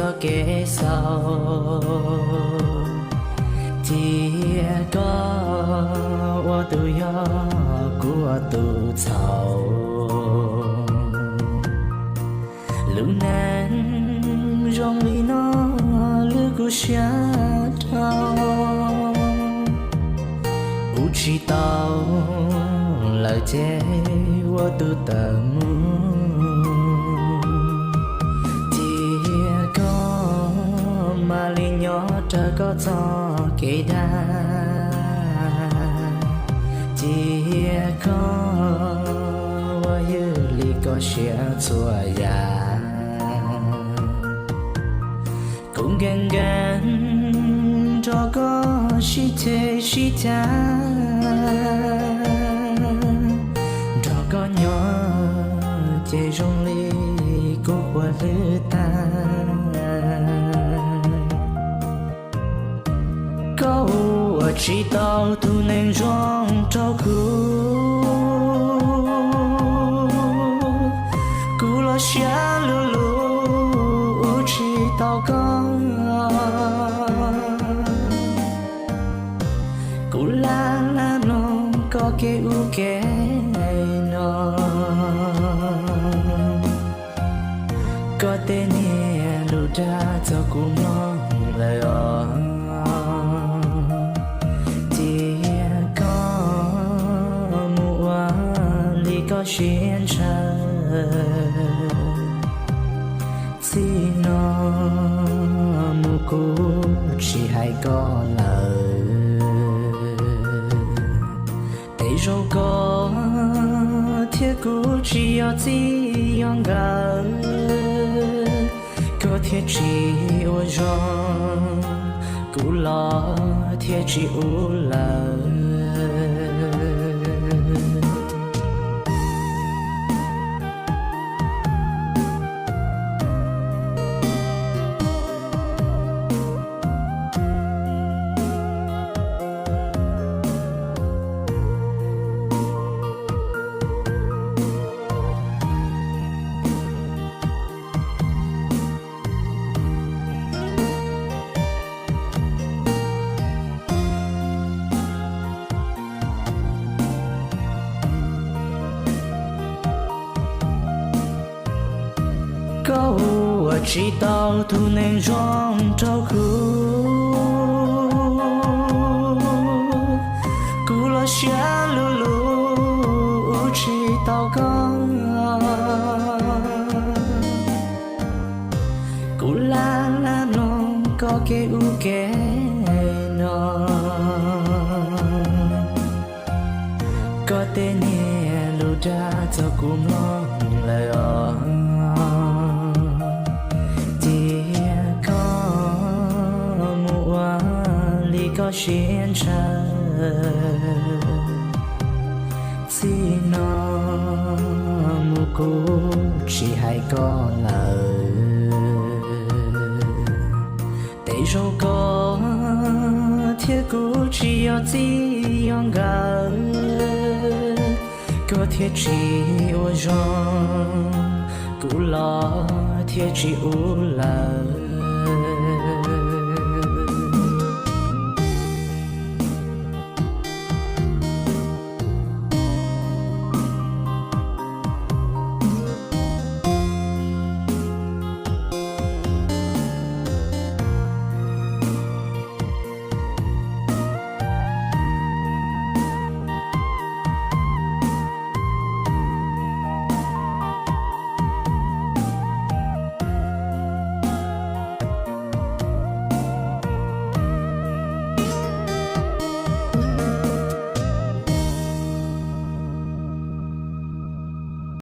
txoj kev xaus. Cia koj ua tus yog, kuv ua tus txhaum. Lub neej zoo li no, lwb kuv siab dhau. Ua tsis tau lawm ces ua tus tawm mus. Cia koj mam li nyob raws koj txoj kev dag. Cia koj ua ywj li koj siab txhua yam. Kuv nkees nkees nrog koj sib ceg sib cav, nrog koj nyob ces zoo li kuv puas hlwb tag. Koj ua tsis tau tus neeg zoo rau kuv, kuv los siab lug lug ua tsis tau koj. Kuv lam lam mloog koj kev ua ke no. Koj tej niag lus dag txog kuv mloog lawm os. Cia koj mus ua li koj siab ntshaw. Txij no mus kuv tsis hais koj lawm. Tej zaum koj thiab kuv tsis yog txij yog nkawm, koj thiaj tsis ua zoo, kuv los thiaj tsis ua lawm. Koj ua tsis tau tus neeg zoo rau kuv, kuv los siab lug lug ua tsis tau koj. Kuv lam lam mloog koj kev ua ke no. Koj tej niag lus dag txog kuv mloog lawm os. Cia koj mus ua li koj siab ntshaw. Txij no mus kuv tsis hais koj lawm. Tej zaum koj thiab kuv tsis yog txij yog nkawm, koj thiaj tsis ua zoo, kuv los thiaj tsis ua lawm.